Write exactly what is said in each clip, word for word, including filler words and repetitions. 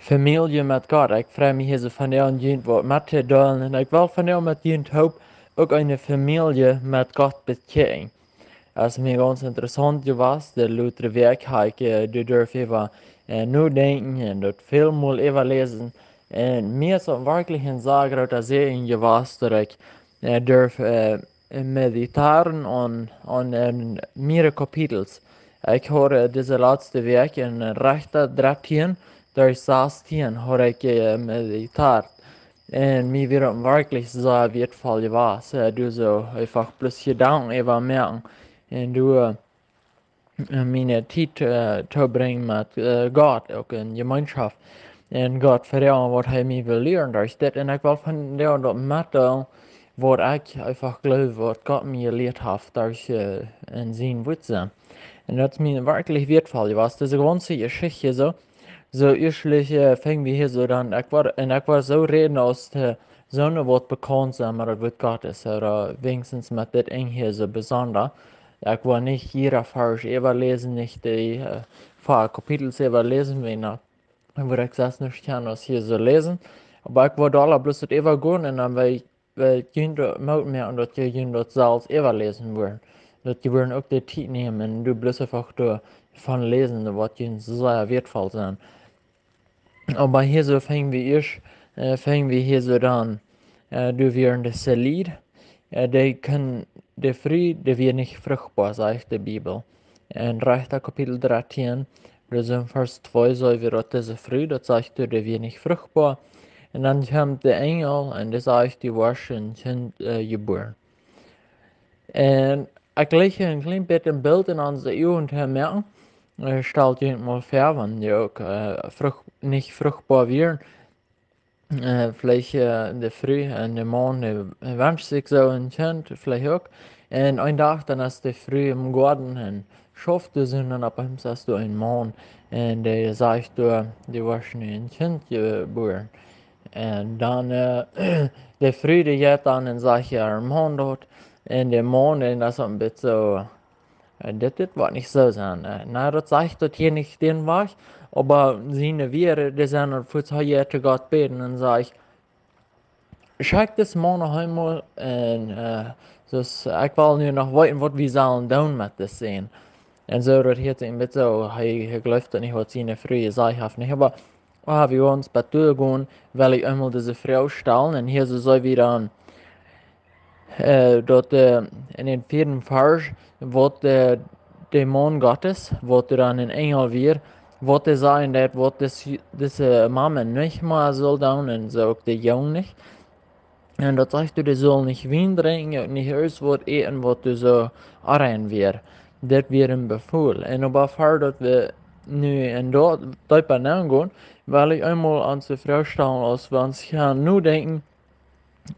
Famielje met Gott. Ekj frei mie hia soo vondoag junt waut met to deelen. Un ekj well vondoag met junt toop uk eene Famielje met Gott bekjikjen. Daut es mie gaunz interessaunt jewast. De latste Wäakj hab ekj, äh, doa derft äwa, äh, nodenkjen un daut väl mol äwaläsen. Un mie es daut werkjlich een sea groota Säajen jewast, daut ekj, äh, derft, äh, meditieren aun, aun, äh, mehrere Kapitels. Ekj haud, äh, dise latste Wäakj en, äh, Rechta dartieen derch sastieen haud ekj, äh, meditiert. Un mie wia daut werkjlich sea wieetvoll jewast, äh, doa soo eefach bloos Jedanken äwa moaken. Un doa, äh, miene Tiet, äh, to brinjen met, äh, Gott, uk en Jemeenschoft. Un Gott froagen, waut hee mie well lieren derch dit. Un ekj well vondoag daut metdeelen, waut ekj eefach jleew, waut Gott mie jelieet haft derch, äh, en sien Wuat sennen. Un daut es mie werkjlich wieetvoll jewast. Daut es eene gaunze Jeschicht soo. Soo ieeschtlich, äh, fungen wie hia soo dan, ekj woa, un ekj woa soo räden aus de, soone waut bekaunt sent met daut Wuat Gottes, ooda weinichstens met dit Enj hia soo besonda. Ekj woa nich jieda Varsch äwaläsen, nich de, äh, foa Kapitels äwaläsen, wiels dan wudd ekj selfst nich kjennen aus hia soo läsen. Oba ekj woa doa bloos daut äwagonen un dan woa ekj, woa ekj junt daut Moot moaken, daut jie junt daut selfst äwaläsen wudden. Daut jie wudden uk de Tiet nämen un doa bloos eefach doavon läsen, daut woat junt sea wieetvoll sennen. Oba hia soo fungen wie ieescht, äh, fungen wie hia soo dan, äh, doa wieren de Lied, äh, dee kunn, de Fru, dee wia nich fruchtboa, sajcht de Bibel. En Rechta Kapitel dartieen, doa en Varsch twee, soo wia daut dise Fru, daut sajcht doa, dee wia nich fruchtboa. Un dan kjemt de Enjel un dee sajcht, du woascht een Kjint, äh, jebuaren. Un ekj well hia een kjleen bät een Bilt en onse Uagen to moaken. Äh, stalt junt mol väa, wan jie uk, äh, frucht-, nich fruchtboa wieren. Äh, veleicht, äh, de Fru un de Maun, dee wenscht sikj soo een Kjint, veleicht uk. Un een Dach, dan es de Fru em Goaden un schauft doa soo, un opp eemol es doa een Maun. Un dee sajcht doa, du woascht nu een Kjint jebuaren. Un dan, äh, de Fru, dee jeit dan un sajcht äa Maun daut. Un de Maun, un daut es een bät soo, äh, dit, dit woat nich soo sennen. Äh, na, daut sajcht daut hia nich dän Wajch, oba siene Wieed, dee sent daut, woo hee jeit to Gott bäden un sajcht, schekj dis Maun noch eemol un, äh, soo, ekj well nu noch weeten, waut wie sellen doonen met disen Sän. Un soo, daut hieet sikj een bät soo, hee, hee jleeft daut nich, waut siene Fru jesajcht haft, nich? Oba, ah, wie ons bie doa gonen, well ekj eemol dise Froag stalen. Un hia soo, soo wia dan, äh, daut, äh, en dän vieeden Varsch, waut, äh, de Maun Gottes, waut doa dan een Enjel wia, waut dee säd, daut waut dis-, dise Mame nich mea sull doonen, un soo uk de Jung nich. Un daut sajcht doa, dee sull nich Wien drinkjen, uk nich ieescht waut äten, waut doa soo onrein wia. Dit wia een Befäl. Un oba ver daut wie nu en daut deepa nengonen, well ekj eemol onse Froag stalen, aus wie ons gonen nodenkjen,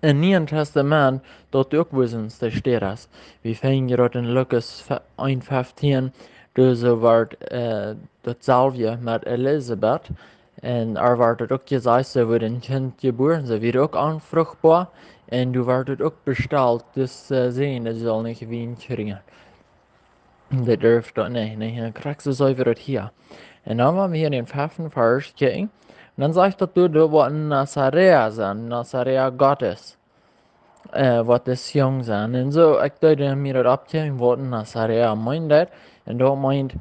em Nieen Testament, daut uk woo ons de Städ es. Wie finjen daut en Lukas fe-, een feftieen, doa soo wort, äh, daut selwje met Elisabet. Un doa wort daut uk jesajcht, see wudd een Kjint jebuaren, see wia uk onfruchtboa. Un doa wort daut uk bestalt, dis, äh, Sän, dee sull nich Wien drinkjen. Dee derft daut nich, nä, un krakjt soo wia daut hia. Un dan, wan wie hia en dän feften Varsch kjikjen, dan sajcht daut doa, doa woat een Nazaräa sennen, Nazaräa Gottes, äh, woat dis Jung sennen. Un soo, ekj deed mie daut oppkjikjen, waut een Nazaräa meent daut. Un daut meent,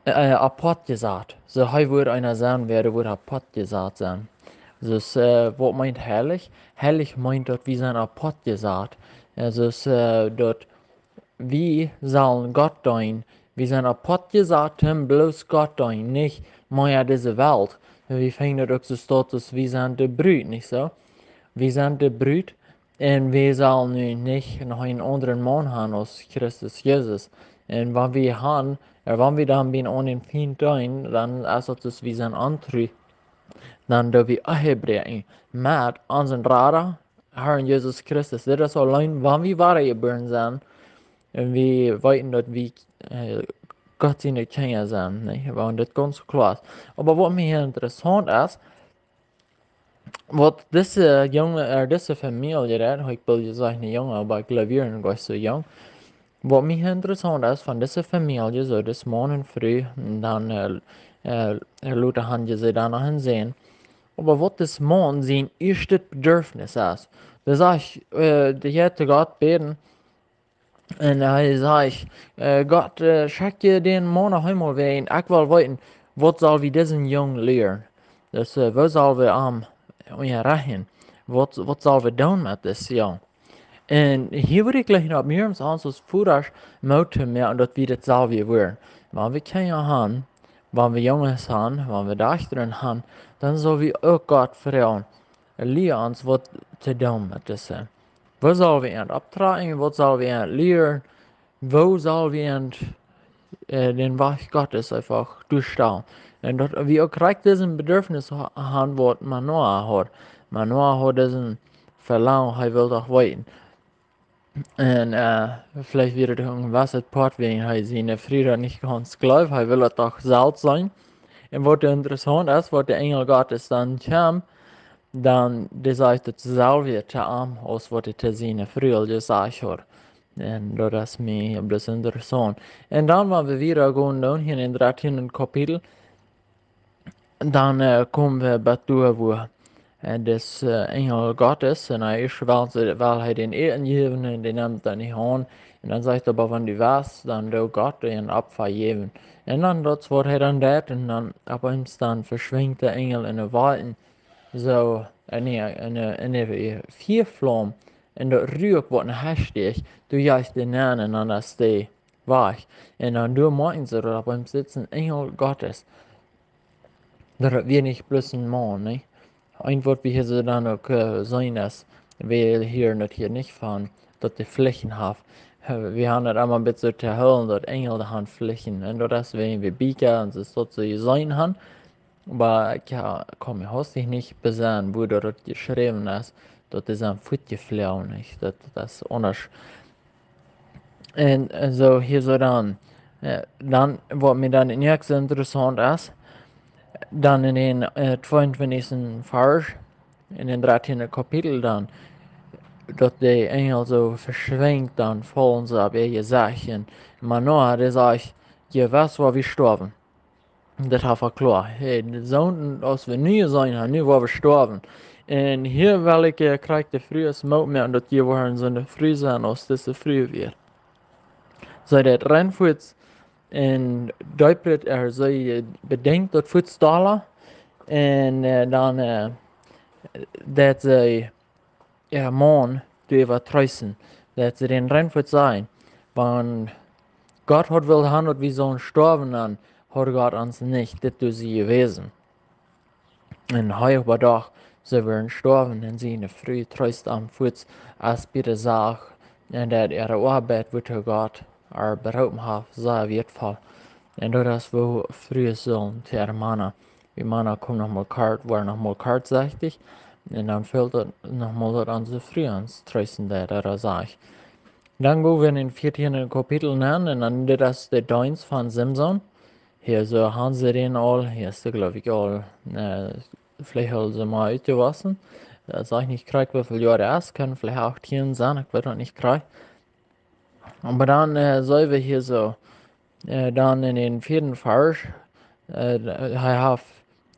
äh, apoat jesat. Soo, hee wudd eena sennen, wäa wudd apoat jesat sennen. Soo, äh, waut meent heilich? Heilich meent daut wie sent apoat jesat. Äh, soo, äh, daut wie sellen Gott deenen. Wie sent apoat jesat, om bloos Gott deenen, nich mea dise Welt. Wie finjen daut uk soo, daut es, wie sent de Brut, nich soo? Wie sent de Brut, un wie sellen nu nich noch een aundren Maun haben aus Christus Jesus. Un wan wie haben, äh, wan wie dan bie eenen Fient deenen, dan es daut, daut wie sent ontru. Dan doo wie Ehe bräakjen met onsen Rada, Herrn Jesus Christus. Dit es auleen, wan wie wadajebuaren sent. Un wie weeten, daut wie, äh, Gott siene Kjinja sent, nä? Wan dit gaunz kloa es. Oba waut mie hia interessaunt es, waut dise Jung, äh, dise Famielje, daut, ekj well je sajen, nich Jung, oba ekj jleew, wia nich soo jung. Waut mie hia interessaunt es, von dise Famielje, soo, dis Maun un Fru, un dan, äh, Äh, lota han jie see dan noch een Sän. Oba waut dis Maun sien ieeschtet Bedurfnis es, dee sajcht, äh, dee jeit to Gott bäden un hee sajcht, äh, Gott, äh, schekj dän Maun noch eemol wäajen, ekj well weeten, waut sell wie disen Jung lieren? Daut, äh, woo sell wie am unjarechten? Waut, waut sell wie doonen met disen Jung? Un hia wudd ekj jlikj opp mie aus, aus Vodasch Moot to moaken, daut wie daut sell wie woaren. Wan wie Kjinja han, wan wie Junges han, wan wie Dajchta han, dan sell wie uk Gott froagen, lia ons waut to doonen met dise. Woo sell wie an opptrakjen? Waut sell wie an lieren? Woo sell wie an, äh, dän Wajch Gottes eefach derchstalen? Un daut wie uk krakjt disen Bedurfnis ha-, han, waut Manoah haud. Manoah haud disen Velangen, hee wull doch weeten. Un, äh, veleicht wia daut uk een jewesset Poat, wäajen hee siene Fru daut nich gaunz jleewd, hee wull daut doch selfst seenen. Un waut interessaunt es, waut de Enjel Gottes dan kjemt, dan dee sajcht daut selwje to am, aus waut hee to siene Fru aul jesajcht haud. Un daut es mie bloos interessaunt. Un dan, wan wie wieda gonen doonen, hia en daut dartieende Kapitel, dan, äh, komen wie bat doa, wua, äh, dis, äh, Enjel Gottes, un hee es, well see, well hee dän Äten jäwen, un dee nemt daut nich aun. Un dan sajcht hee: "Oba wan du west, dan doo Gott die een Opfa jäwen." Un dan daut, waut hee dan deit, un dan opp eemol dan veschwinjt de Enjel en de Wolkjen, soo, äh, nä, en de, en de Fierflaum, un daut Ruak, waut en Hecht stach, doa jeit dee nenn, un dan es dee wajch. Un dan doa moakjen see daut opp eemol sitt een Enjel Gottes. Daut wia nich bloos een Maun, nä? Eent, waut wie hia soo dan uk, äh, seenen es, wie hieren daut hia nich von, daut dee Flichten haft. Äh, wie han daut emma een bät soo to hieren, daut Enjel dee han Flichten. Un daut es wäajen wie Bieekja un soo daut see jeseenen han. Oba ekj, jo, kaun mie haustich nich besennen, woo daut jeschräwen es, daut dee sent fuatjefloagen, nich? Daut, daut es aundasch. Un, un soo hia soo dan, äh, dan, waut mie dan uk soo interessaunt es, dan en dän, äh, tweeuntwintichsten Varsch, en dän dartieenden Kapitel dan, daut de Enjel soo veschwinjt, dan faulen see opp äa Jesecht. Un Manoah, dee sajcht: "Jie wisten, wua wie stoawen." Daut haft hee kloa. Hey, soo aus wie nu seenen, nu wua wie stoawen. Un hia well ekj, äh, krakjt de Frues Moot moaken, daut jie woaren soone Fru sennen aus dise Fru wia. See deit rein fuaz un deepret äa, see, äh, bedenkjt daut fuaz doa. Un, äh, dan, äh, deit see äa Maun doaräwa treesten, daut see dän rein fuaz sajen, wan Gott haud wullt han, daut wie sullen stoawen, dan haud Gott ons nich dit to sajen jewäsen. Un hee oba docht, see wudden stoawen, un siene Fru treest am fuaz, aus bie de Sach, un daut äare Oabeit, wua Gott äa beroopen haft, sea wieetvoll. Un daut es, woo Frues sellen to äare Mana. Wie Mana komen noch mol kort, woaren noch mol kortsechtich. Un dan fält daut noch mol, daut onse Frues ons treesten, daut, daut sajcht. Dan go wie en dän vieetieenden Kapitel nenn, un dan, dit es de Deenst von Simson. Hia soo han see dän aul, hia es dee, jleew ekj, aul, äh, veleicht aul soo mau utjewossen. Daut sajcht nich krakjt, woo väl Joa dee es, kaun veleicht achtieen sennen, ekj weet daut nich krakjt. Oba dan, äh, seenen wie hia soo, äh, dan en dän vieeden Varsch, äh, hee haft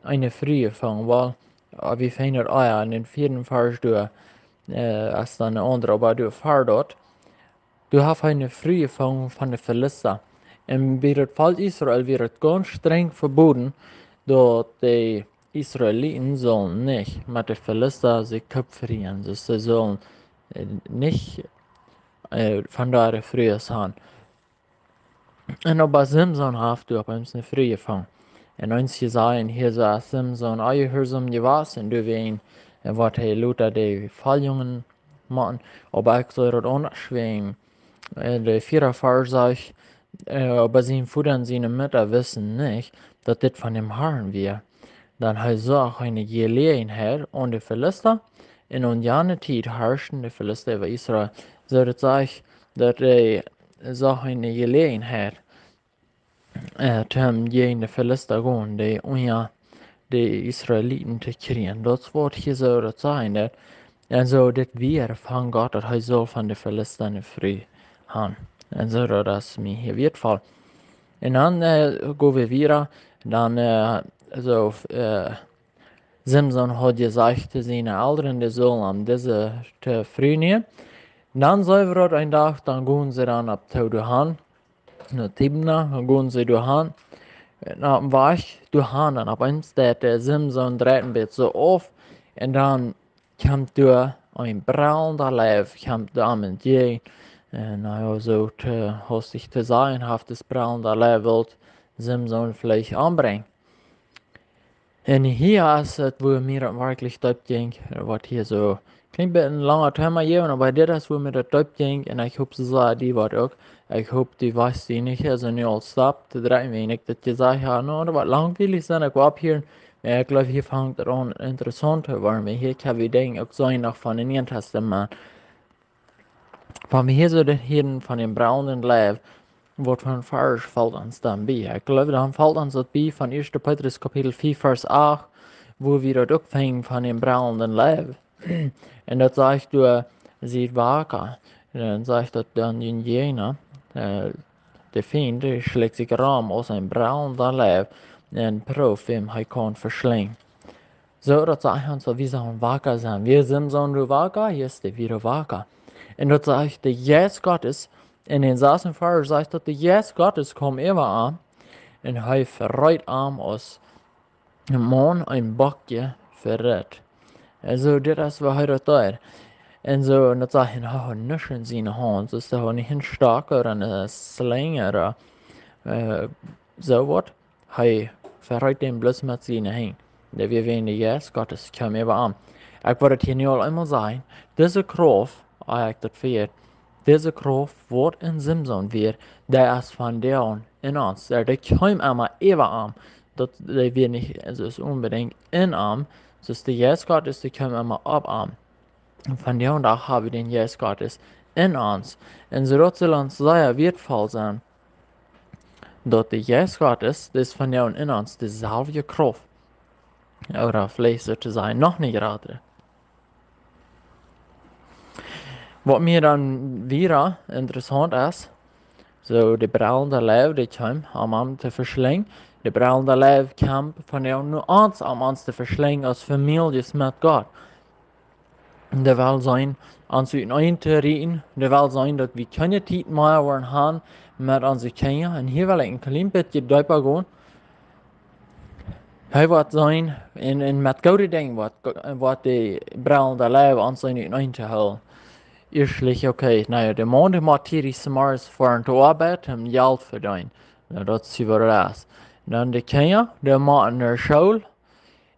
eene Fru jefungen, well, äh, wie finjen daut, ah jo, en dän vieeden Varsch doa, äh, es dan een aundra, oba doa ver daut, doa haft hee eene Fru jefungen von de Filista. Un bie daut Volkj Israel wia et gaunz strenj vebooden, daut de Israeliten sullen nich met de Filista sikj kopfrieren. Daut see sullen, äh, nich, äh, von doa Frues han. Un oba Simson haft doa opp eemol eene Fru jefungen. Un ons hia sajen, hia soo es Simson onjehuarsom jewast, un doawäajen, äh, woat hee lota de Vefoljungen motten. Oba ekj see daut aundasch, wäajen, äh, de vieede Varsch sajcht, äh, oba sien Voda un siene Mutta wisten nich, daut dit von däm Harn wia. Dan hee sach eene Jeläajenheit aun de Filista, un aun jane Tiet harschten de Filista äwa Israel. Soo daut sajcht, daut hee sach eene Jeläajenheit, äh, toom jäajen de Filista gonen, dee unja de Israeliten to kjrieen. Daut woat hia soo daut sajen, daut, un soo dit wia von Gott, daut hee sull von de Filista eene Fru han. Un soo daut es mie hia wieetvoll. Un dan, äh, go wie wieda, Dan, äh, soo, äh, Simson haud jesajcht to siene Elren, dee sullen am dise to Fru nämen. Dan soo wia daut een Dach, dan gonen see dan opp to doahan, no Timna, dan gonen see doahan. Un opp dän Wajch doahan, dan opp eemol deit de Simson, dreit een bät soo auf, un dan kjemt doa een brellenda Leiw, kjemt doa am entjäajen. Un, na jo, soo to, aus sikj to sajen haft, dis brellenda Leiw well Simson veleicht ombrinjen. Un hia es et, wua mie daut werkjlich deep jinkj, waut hia soo kjlien bät een langa Thema jeft, oba dit es, wua mie daut deep jinkj, un ekj hop soo sea die waut uk. Ekj hop, du woascht die nich soo nu aul stop to dreien, wan ekj daut jesajcht hab, no, daut woat langwielich sennen, ekj woa opphieren, oba ekj jleew, hia fangt et aun interessaunt to woaren, wan hia kjenn wie Dinja uk seenen noch von daut Niee Tastament. Wan wie hia soo daut hieren von dän brellenden Leiw, waut fa een Varsch felt ons dan bie? Ekj jleew, dan felt ons daut bie von Ieeschte Petrus Kapitel vea, Varsch acht, wua wie daut uk finjen von dän brellenden Leiw. Un daut sajcht doa, siet waka. Un dan sajcht daut dan, dee Jäajna, äh, de Fient, dee schlikjt sikj rom aus een brellenda Leiw un proowt, wäm hee kaun veschlingen. Soo, daut sajcht ons, daut wie sellen waka sennen. Wie sent soo waka, hia es dee wada waka. Un daut sajcht, de Jeist Gottes, en dän sassten Varsch sajcht daut, de Jeist Gottes kjeem äwa am un hee vereet am aus een Maun een Bokje vereet. Un soo, dit es waut hee daut deed. Un soo, un daut sajcht, un hee haud nuscht en siene Haunt, soo daut hee nich een Stock ooda een Slinj ooda, äh, soo waut. Hee vereet dän bloos met siene Henj. Daut wia wäajen de Jeist Gottes kjeem äwa am. Ekj wull daut hia nu aul eemol sajen. Dise Krauft, ah, ekj daut vejät, dise Krauft, waut en Simson wia, dee es vondoag en ons. Dee, dee kjeem emma äwa am. Daut, dee wia nich, soo es onbedinjt en am. Soo es de Jeist Gottes, dee kjeem emma opp am. Vondoag dän Dach hab wie dän Jeist Gottes en ons. Un soo daut saul ons sea wieetvoll sennen, daut de Jeist Gottes, dee es vondoag en ons, deeselwje Krauft. Ooda veleicht soo to sajen, noch nich jratre. Waut mie dan wada interessaunt es, soo de brellenda Leiw, dee kjeem om am to veschlingen. De brellenda Leiw kjemt vondoag no ons, om ons to veschlingen aus Famieljes met Gott. Dee well sennen, ons uteneen to rieten. Dee well sennen, daut wie kjeene Tiet mea woaren haben met onse Kjinja. Un hia well ekj een kjlien bät deepa gonen. Hee woat sennen, un, un met goode Dinja woat, woat de brellenda Leiw ons sennen uteneen to hoolen. Ieeschtlich, okay, na jo, de Maun, dee mott hia de Semars foaren to Oabeit, om Jelt to vedeenen. Na, daut es waut daut es. Dan de Kjinja, dee motten no School,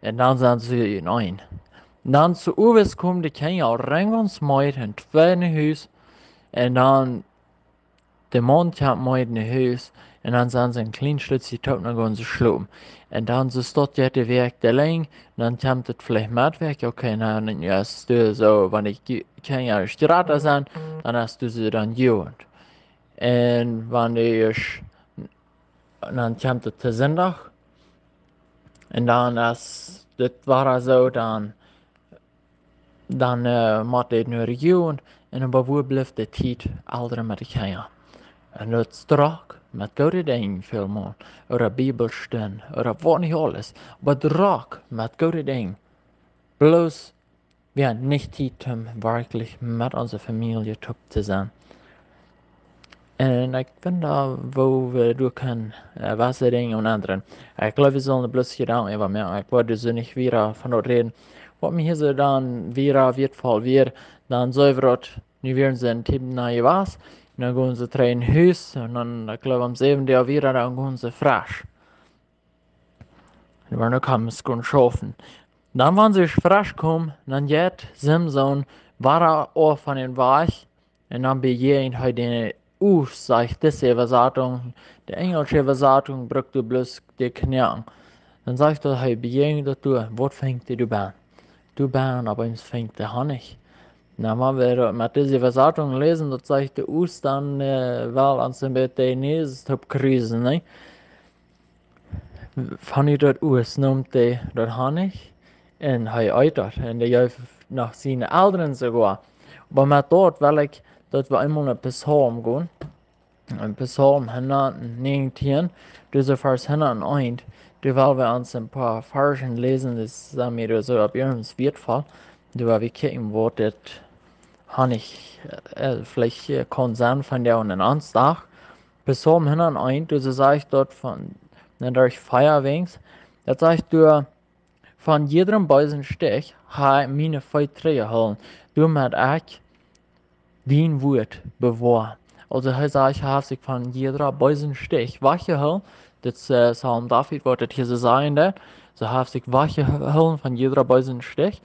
un dan sent see uteneen. Dan soo owes komen de Kjinja aul rein gaunz meed un twei no Hus. Un dan de Maun kjemt meed no Hus. Un dan sent see een kjlien Stootje toop, dan gonen see schlopen. Un dan soo stoakj de Wäakj de Lenj. Dan kjemt et veleicht Meddwäakj. Okay, na, dan es et soo, wan de Ki-, Kjinja jrata sent, dan es et soo dan Jugend. Un wan de es, dan kjemt et to Sindach. Un dan es dit wada soo, dan, dan, äh, mott et no Jugend. Un oba wua blift de Tiet Elren met de Kjinja? Un daut es drock met goode Dinja väl mol. Ooda Bibelstund. Ooda waut nich aules. Oba drock met goode Dinja. Bloos wie haben nich Tiet om werkjlich met onse Famielje toop to sennen. Un ekj weet daut, woo wie doa kjennen, äh, waut Dinja aun endren. Ekj jleew, wie sellen bloos hia dan äwa moaken. Ekj wull doa soo nich wada von daut räden. Waut mie hia soo dan wada wieetvoll wia, dan soo wia daut, nu wieren see en Timna jewast. Un dan gonen see trigj no Hus. Un dan, ekj jleew, aum säwenden Dach wada, dan gonen see fresch. Un wan dan kaun eena schaufen. Dan, wan see fresch komen, dan jeit Simson wada auf von dän Wajch. Un dan bejäajent hee dän Us, sajcht dise Äwasatunk. De enjelsche Äwasatunk brukt doa bloos de Knoakjen. Dan sajcht daut, hee bejäajent daut doa. Waut finjt hee doa bennen? Doa bennen, opp eemol finjt hee Honnich. Na, wan wie daut met dise Äwasatunk läsen, daut sajcht de Us dan, äh, well ons een bät de Näs toop krusen, nä? Von daut Us nemt hee daut Honnich un hee eet daut. Un dee jeef daut siene Elren soogoa. Oba met daut well ekj, daut wie eemol no Psalm gonen. En Psalm hundatnäajentieen, dise Varsch hundat eent. Doa well wie ons een poa Varschen läsen, daut es mie doa soo opp irjent wieetvoll. Doa wie kjikjen, waut dit ha nich, äh, veleicht, äh, kaun sennen vondoag aun ons Dach. Psalm hundat eent, doa sajcht daut von, un derch Fia wenjs, daut sajcht doa: Von jiedrem beesen Stich ha miene Feet trigjjehoolen, doamet ekj dien Wuat bewoa. Aulsoo hee sajcht, hee haft sikj von jiedra beesen Stich wajchjehoolen. Dit, äh, Psalm David, waut dit hia soo sajen deit. Soo hee haft sikj wajchjehoolen von jiedra beesen Stich.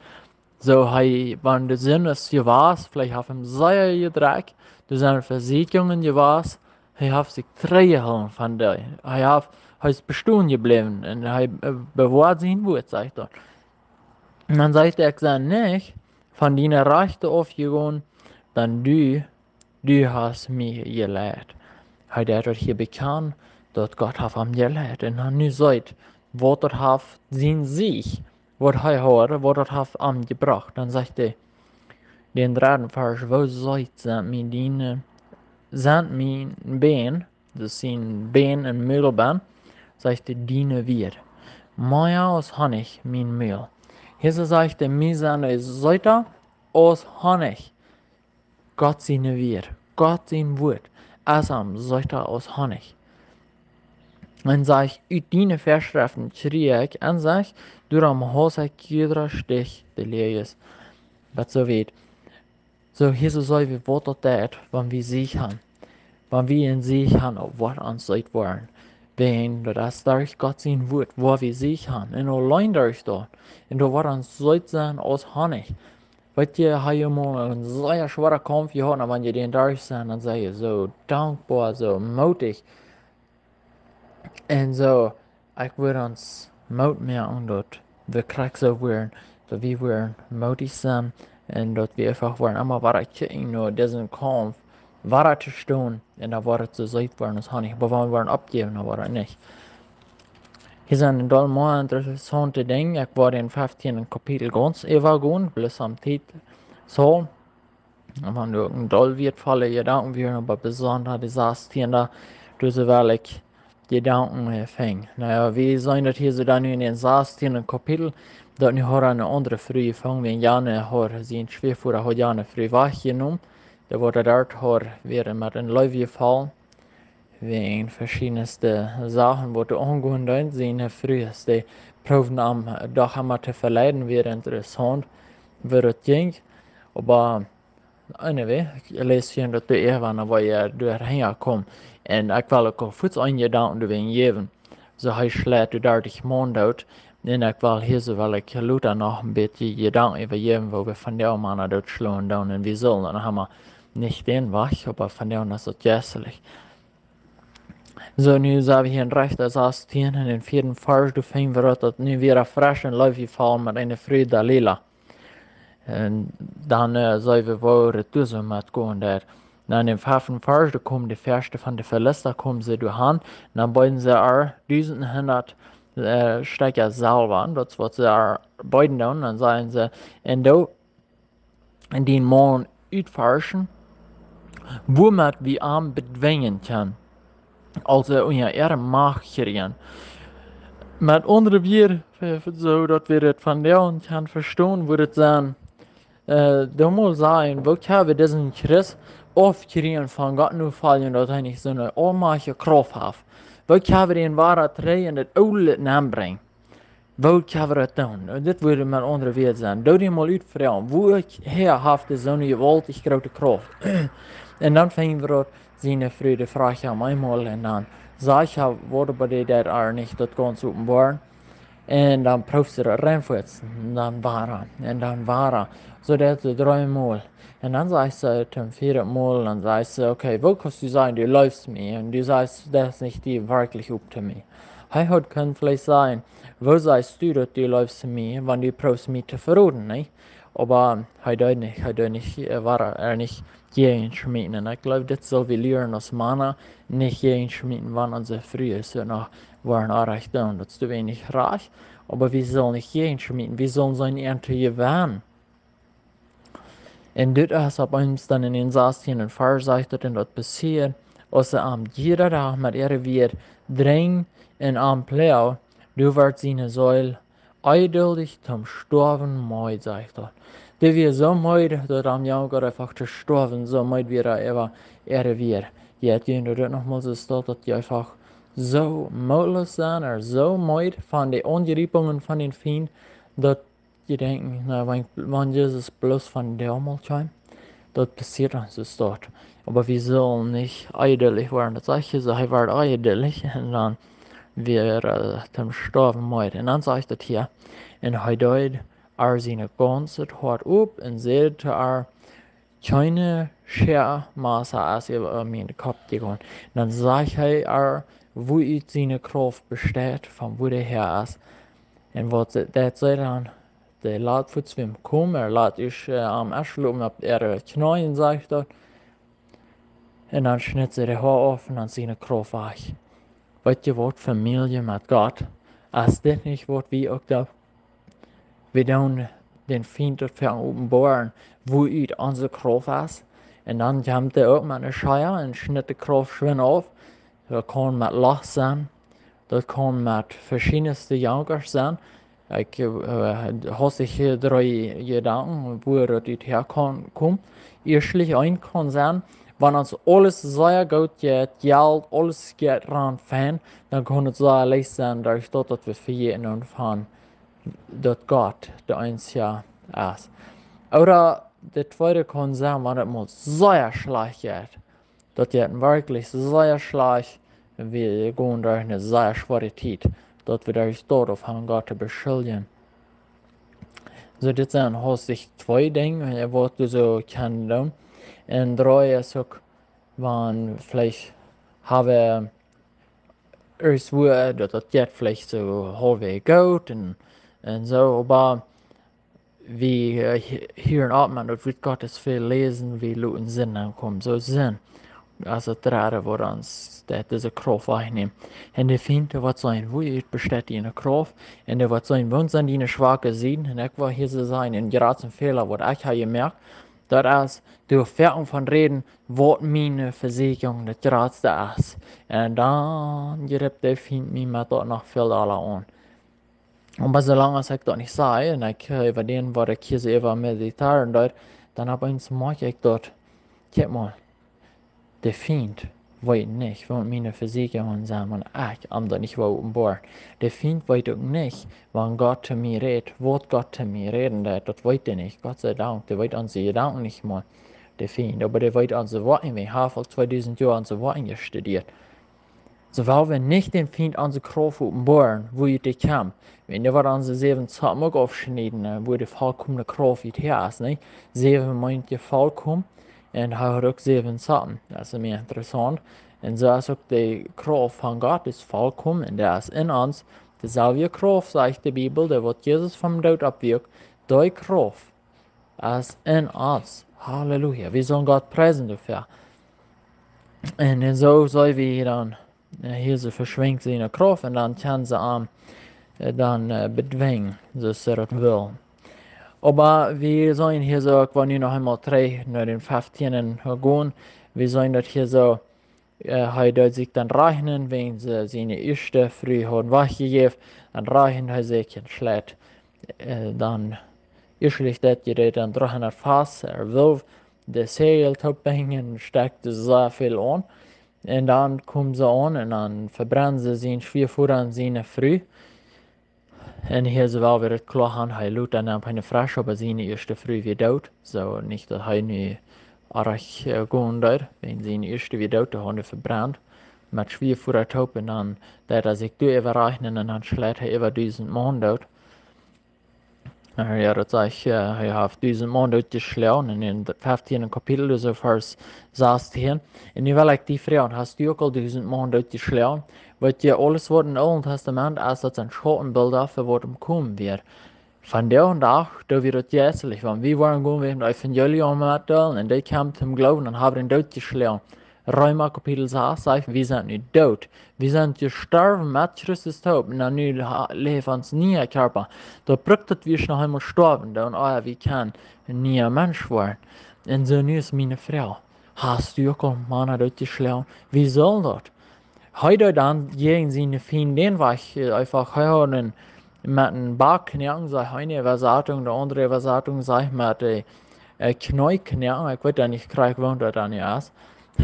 Soo hee, wan de Sind es jewast, veleicht haft am sea jedrekjt, doa sent Vesieekjungen jewast, hee haft sikj trigjjehoolen von dee. Hee haft, hee es bestonen jebläwen un hee, äh, bewoat sien Wuat, sajcht daut. Un dan sajcht hee: Ekj sie nich von diene Rajchte aufjegonen, dan du, du hast mie jeleit. Hee deed daut hia bekjanen, daut Gott haft am jeleit. Un dan nu seet, waut daut haft sien Sieg, waut hee haud, waut daut haft am jebrocht. Dan sajcht hee, dän dredden Varsch: Woo seet sent mie diene, sent mien Bän, daut sent Bän un Mul benn, sajcht hee, diene Wieed. Mea aus Honich mien Mul. Hia soo sajcht hee, mie sent dee seeta aus Honich. Gott siene Wieed, Gott sien Wuat, es am seeta aus Honich. Un sajcht: Ut diene Väaschreften kjrieech ekj Ensecht, doaromm haus ekj jiedra Stich, dee läajes. Bat soo wiet. Soo, hia soo see wie, waut daut deit, wan wie Sieg han. Wan wie een Sieg han, opp waut ons seet woaren. Wäajen daut es derch Gott sien Wuat, wua wie Sieg han. Un auleen derch daut. Un doa woat ons seet sennen aus Honich. Weet jie, ha jie mol een sea schwoaren Kaumf jehaut, un wan jie dän derch sent, dan sie jie soo dankboa, soo mootich. Un soo, ekj wudd ons Moot moaken, daut wie krakjt soo woaren, daut wie woaren mootich sennen un daut wie eefach woaren emma wada kjikjen no disen Kaumf, wada to stonen, un dan woat et soo seet woaren aus Honich. Oba wan wie woaren oppjäwen, dan woat et nich. Hia sent een doll mea interessaunte Dinja. Ekj woa dän feftienden Kapitel gaunz äwagonen, bloos om Tiet. Soo, un wan doa uk een doll wieetvolle Jedanken wieren, oba besonda de sastiende, doa soo well ekj Jedanken, äh, finjen. Na jo, wie seenen daut hia soo dan nu en dän sastienden Kapitel, daut nu haud eene aundre Fru jefungen, wäajen Jane haud, sien Schwiavoda haud Jane Fru wajchjenomen. Dee wort doa, haud wada met en Leew jefollen. Wäajen veschiedne Sachen, waut doa aungonen deed, siene Frues, dee proowden am doch emma to veleiden, wia interessaunt, woo daut jinkj. Oba anyway, ekj läs hia daut de Ewa, woo hee doa hinja kjeem. Un ekj well uk aul fuaz een Jedanken doawäajen jäwen. Soo, hee schleit doa dartich Maun doot. Un ekj well hia soo, well ekj lota noch een bät Jedanken äwajäwen, woo wie vondoag Mana dootschlonen doonen. Un wie sellen daut noch emol, nich dän Wajch, oba vondoag es daut jeistlich. Soo, nu sent wie hia en Rechta sastieen, en dän vieeden Varsch, doa finjen wie daut, daut nu wada fresch en Leew jefaulen met eene Fru, Dalila. Un dan, äh, seenen wie, woo daut doa soo met gonen deit. Na, en dän feften Varsch, doa kjeemen de Fieeschte von de Filista, kjeemen see doa han, un dan beeden see ar dusent hundat, äh, Stekja Selwa, daut es waut see ar beeden doonen, dan sajen see: Un doo dien Maun utforschen, wuamet wie am bedwinjen kjennen, aulsoo unja äare Macht kjrieen. Met aundre Wieed, äh, soo daut wie daut vondoag kjennen vestonen, wudd et sennen, äh, dan mott sennen, woo kjenn wie disen Christ aufkjrieen von Gott nofoljen, daut hee nich soone aulmajchtje Krauft haft? Woo kjenn wie dän wada trigj en daut Oole nenbrinjen? Woo kjenn wie daut doonen? Un dit wudd met aundre Wieed sennen: Doo die mol utfroagen, wuahäa haft dee soone jewaultich groote Krauft? Un dan finjen wie daut siene Fru, dee fruach am eemol, un dan sajcht hee, waut, oba dee deit ar nich daut gaunz openboaren. Un dan proowt see daut reinfuatzen, un dan wada, un dan wada. Soo deit see dreemol. Un dan sajcht see tom vieeden Mol, dan sajcht see: Okay, woo kaust du sajen, du leefst mie, un du sajchst, du deist nich die werkjlich op to mie? Hee haud kunt veleicht sajen: Woo sajchst du, daut du leefst mie, wan du proowst mie to veroden, nä? Oba hee deed nich, hee deed nich, äh, wada, äh, nich jäajenschmieten. Un ekj jleew, dit sell wie lieren aus Mana, nich jäajenschmieten, wan onse Frues noch woaren orrajcht doonen. Daut es doawäajen nich rajcht, oba wie sellen nich jäajenschmieten, wie sellen sennen äant to jewennen. Un dit es opp eemol dan en dän sastienden Varsch sajcht daut, un daut passieed, aus see am jieda Dach met äare Wieed drinjen un am ploagen, Doa wort siene Seel eeduldich toom stoawen meed, sajcht daut. Dee wia soo meed, daut am jankat eefach to stoawen, soo meed wia hee äwa äare Wieed. Jie kjennen daut noch mol soo stonen, daut jie eefach soo mootloos sent, ooda soo meed von de Aunjriepungen von dän Fient, daut jie denkjen, na, wan, wan Jesus bloos von doa mol kjeem, daut passieet ons soo stoakj. Oba wie sellen nich eeduldich woaren. Daut sajcht hee soo, hee wort eeduldich un dan wia hee toom stoawen meed. Un dan sajcht daut hia: "Un hee deed ar sien gaunzet Hoat op un säd to ar: Kjeene Schäa, Massa es äwa, äwa mienen Kopp jegonen." Un dan sajcht hee ar, woo ut siene Krauft besteit, von woo dee häa es. Un waut see, daut see dan, dee lat fuats biem komen, hee lat sikj, äh, aum Esch lopen opp äare Kjneeen, sajcht daut. Un dan schnitt see de Hoa auf un dan siene Krauft wajch. Weet jie waut, Famielje met Gott? Es dit nich waut wie uk doonen? Wie doonen dän Fient daut ver-, openboaren, woo ut onse Krauft es. Un dan kjemt hee uk met eene Schäa un schnitt de Krauft schwind auf. Daut kaun met Last sennen. Daut kaun met veschiedne Jankasch sennen. Ekj, äh, haud hia dree Jedanken, woo daut ut häa kaun komen. Ieeschtlich, eent kaun sennen, wan ons aules sea goot jeit, Jelt, aules jeit ran fein, dan kaun et sea leicht sennen, derch daut, daut wie vejäten doonen von daut Gott de eensja es. Ooda de tweede kaun sennen, wan et mol sea schlajcht jeit. Daut jeit werkjlich sea schlajcht, un wie gonen derch eene sea schwoare Tiet, daut wie derch daut opp aun Gott to beschuljen. Soo, dit sent hauptsächlich twee Dinja, äh, waut wie soo kjennen doonen. Un dree es uk, wan veleicht hab wie es wua, daut, daut jeit veleicht soo haulfwäaj goot un, un soo, oba wie, äh, hie-, hieren opp, mau daut Wuat Gottes väl läsen, wie loten Sind aunkomen. Soo Sind, aus daut dredde, waut ons daut, dise Krauft wajchnämen. Un de Fient, dee woat seenen, woo ut besteit diene Krauft, un dee woat seenen, wua sent diene schwake Sieden, un ekj well hia soo sajen, een jratsten Fäla, waut ekj hab jemoakt, daut es, doa foaken von räden, waut miene Vesieekjunk daut jratste es. Un dan jript de Fient mie met daut noch väl dolla aun. Oba soo lang aus ekj daut nich saj, un ekj, äh, äwa dän, waut ekj hia soo äwa meditieren deed, dan opp eemol moakj ekj daut, kjikj mol, de Fient weet nich, waut miene Vesieekjungen sent, wan ekj am daut nich well openboaren. De Fient weet uk nich, wan Gott to mie rät, waut Gott to mie räden deit, daut weet hee nich. Gott sie Dank, dee weet onse Jedanken nich mol, de Fient. Oba dee weet onse Woakjen, wie haben aul tweedusent Joa onse Woakjen jestudieet. Soo well wie nich dän Fient onse Krauft openboaren, woo ut dee kjemt. Wan wie onse säwen Zoppen uk aufschnieden, äh, woo de vollkomne Krauft ut häa es, nich? Säwen meent je vollkomen, un hee haud uk säwen Zoppen. Daut es mie interessaunt. Un soo es uk de Krauft von Gott es vollkomen, un dee es en ons. Deeselwje Krauft, sajcht de Bibel, dee waut Jesus vom Doot oppwakjt, dee Krauft es en ons. Halleluja. Wie sellen Gott priesen doafäa. Un, un soo saj wie dan, äh, hia soo veschwinjt siene Krauft un dan kjennen see am, äh, dan, äh, bedwinjen, soo aus see daut wellen. Oba wie seenen hia soo, ekj well nu noch eemol trigj no dän feftienden gonen. Wie seenen daut hia soo, äh, hee deed sikj dan räakjnen, wäajen see siene ieeschte Fru haud wajchjejäft, dan räakjend hee sikj un schleet, äh, dan ieeschtlich daut Jeräd dan dreehundat Fass, hee well de Säajel toopbinjen, stekjt sea väl aun. Un dan komen see aun un dan vebrenden see sien Schwiavoda un siene Fru. Un hia sell wie daut kloa han, hee lot dan opp eene Fru, oba siene ieeschte Fru wia doot. Soo nich daut hee nu oajch, äh, gonen deed, wäajen siene ieeschte wia doot, dee hauden dee vebrent. Met Schwiavoda toop un dan deed hee sikj doa äwaräakjnen un dan schleet hee äwa dusent Maun doot. Äh, jo, daut sajcht, äh, hee haft dusent Maun dootjeschloagen en dän feftienden Kapitel, aulsoo Varsch sastieen. Un nu well ekj die froagen, hast du uk aul dusent Maun dootjeschloagen? Weetst du, aules waut em Oolen Testament es, daut sent Schautenbilda fa waut to komen wia. Vondoag dän Dach, doa wia daut jeistlich, wan wie woaren gonen wäajen daut Evangelium metdeelen un dee kjemt toom Gloowen, dan hab wie dän dootjeschloagen. Reema Kapitel sas sajcht, wie sent nu doot. Wie sent jestorwen met Christus toop, un dan nu ha-, läft ons niea Kjarpa. Daut brukt daut wie noch eemol stoawen, dan, ah, wie kjennen een niea Mensch woaren. Un soo nu es miene Froag: Hast du uk aul Mana dootjeschloagen? Wie saul daut? hee deed dan jäajen siene Fiend dän Wajch, äh, eefach, hee haud een, met een Back knoaken, sajcht eene Äwasatunk, de aundre Äwasatunk sajcht met de, äh, Kjnee knoaken, ekj weet dan nich krakjt, woo daut dan nu es.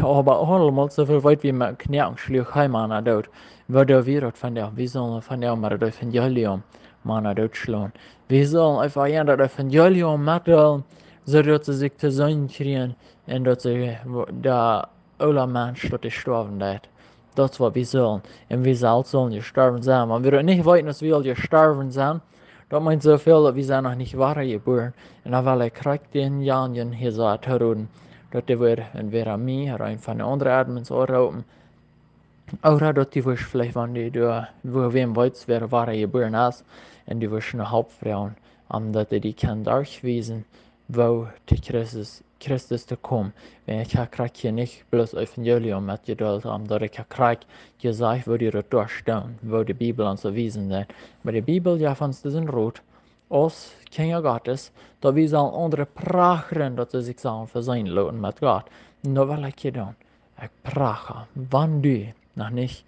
Oba aulmol soo väl weet wie, met Kjnee schluach hee Mana doot. Woo doo wie daut vondoag? Wie sellen vondoag met daut Evangelium Mana dootschlonen. Wie sellen eefach an daut Evangelium metdeelen, soo daut see sikj to seenen kjrieen un daut see, de oola Mensch, daut dee stoawen deit. Daut es waut wie sellen. Un wie selfst sellen jestorwen sennen. Wan wie daut nich weeten, daut wie aul jestorwen sent, daut meent soo väl, daut wie sent noch nich wada jebuaren. Un dan well ekj krakjt dän Janjen hia soo to roden, daut dee wudd entwäda mie ooda eent von de aundre Admins aunroopen, ooda daut du wurscht veleicht, wan du doa, woo wäm weetst, wäa wada jebuaren es, un du wurscht no Help froagen, om daut dee die kaun derchwiesen, woo to Christus, Christus to komen. Wiels ekj ha krakjt hia nich bloos Evangelium metjedeelt, om daut ekj ha krakjt jesajcht, woo dee daut doastonen, woo de Bibel ons wiesen deit. Oba de Bibel jeft ons disen Rot, aus Kjinja Gottes, daut wie sellen aundre prachren, daut see sikj sellen veseenen loten met Gott. Un daut well ekj hia doonen. Ekj pracha, wan du noch nich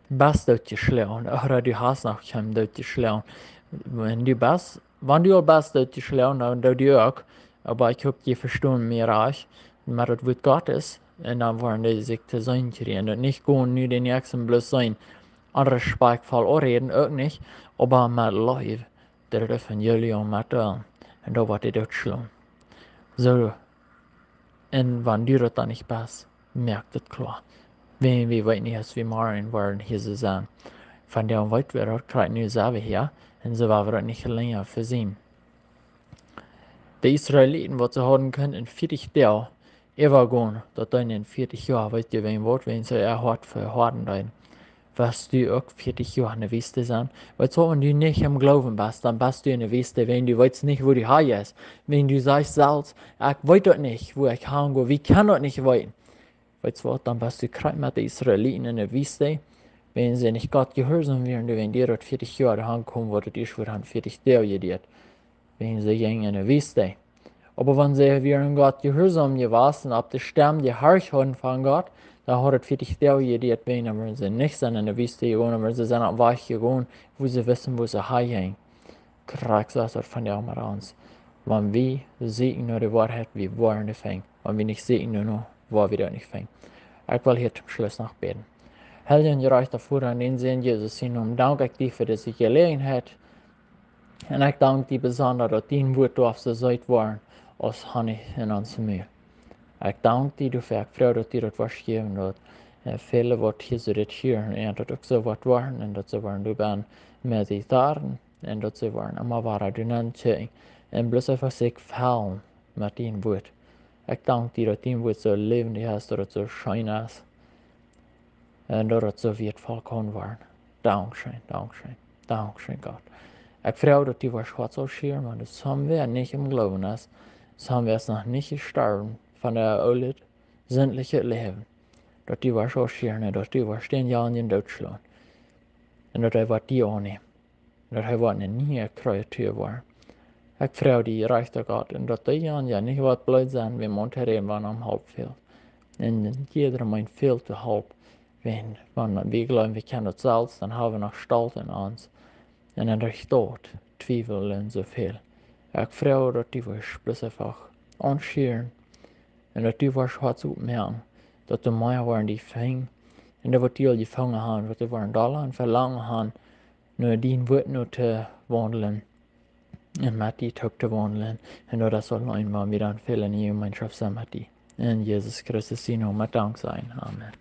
best dootjeschlonen, ooda du hast noch kjeenem dootjeschlonen. Wan du best, wan du aul best dootjeschlonen, dan doo du uk. Oba ekj hop, jie vestonen mie rajcht. Met daut Wuat Gottes, un dan woaren dee sikj to seenen kjrieen. Un nich gonen nu dän näakjsten bloos seenen, onrespektvoll aunräden, uk nich, oba met Leew daut Evangelium metdeelen. Un dan woat dee dootschlonen. Soo, un wan du daut dan nich best, moak daut kloa. Wiels wie weeten nich, aus wie morjen woaren hia soo sennen. Vondoag weet wie daut, krakjt nu sent wie hia, un soo woa wie daut nich lenja veseenen. De Israeliten, waut see hauden kunt en vieetich Doag äwagonen, daut dan en vieetich Joa, weet jie wäajen waut, wäajen see äa Hoat vehoaden deeden. Woascht du uk vieetich Joa en de Wiest sennen? Weetst waut, wan du nich em Gloowen best, dan best du en de Wiest, wäajen du weetst nich, woo du han jeist. Wäajen du sajchst selfst, ekj weet daut nich, wua ekj han go, wie kjennen daut nich weeten. Weetst waut, dan best du krakjt met de Israeliten en de Wiest, wäajen see nich Gott jehuarsom wieren, wäajen dee daut vieetich Joa doa han komen, waut daut ieescht wudd han vieetich Doag jeduat. Wäajen see jinjen en de Wiest. Oba wan see wieren Gott jehuarsom jewast un opp de Stemm jehorcht hauden von Gott, dan haud daut vieetich Doag jeduat, wäajen dan wieren see nich sent en de Wiest jegonen, oba see sent opp Wajch jegonen, wua see wisten, wua see han jinjen. Krakjt soo es daut vondoag met ons. Wan wie sieekjen no de Woarheit, wie woaren dee finjen. Wan wie nich sieekjen doano, woa wie daut nich finjen. Ekj well hia toom Schluss noch bäden. Heilja un jerajchta Voda, en dän Sän Jesus sienen Nomen, dank ekj die fa dise Jeläajenheit. Un ekj dank die besonda, daut dien Wuat doaf soo seet woaren aus Honnich en ons Mul. Ekj dank die doafäa, ekj froag, daut du daut woascht jäwen, daut, äh, väle, waut hia soo dit hieren, un daut uk soo woat woaren, un daut see woaren doabennen mediteren, un daut see woaren emma wada doa nenn kjikjen, un bloos eefach sikj fellen met dien Wuat. Ekj dank die, daut dien Wuat soo läwendich es, daut et soo scheen es, un daut et soo wieetvoll kaun woaren. Dankscheen, dankscheen, dankscheen, Gott. Ekj froag, daut du woascht Hoaten schieren, wan doa somewäa nich em Gloowen es, somewäa es noch nich jestorwen von daut oole, sindliche Läwen, daut du woascht schieren, un daut du woascht dän Janjen dootschlonen, un daut hee woat die aunnämen, un daut hee woat eene niee Kreatua woaren. Ekj froag die, jerajchta Gott, un daut dee Janja nich woat bleed sennen, wäm aun to räden, wan am Help fält. Un jieda eena meent, fält de Help. Wan, wan wie jleewen, wie kjennen daut selfst, dan ha wie noch Stolt en ons. Un dan derch daut twiewel wie soo väl. Ekj froag, daut du woascht bloos eefach aunschieren, un daut du woascht Hoaten opmoaken, daut doa mea woaren die finjen, un daut waut die aul jefungen han, waut doa woaren dolla en Velangen han, no dien Wuat no to waundlen, un met die toop to waundlen, un daut es auleen, wan wie dan väl en de Jemeenschoft sent met die. En Jesus Christus sienen Nomen, met Dank sennen. Amen.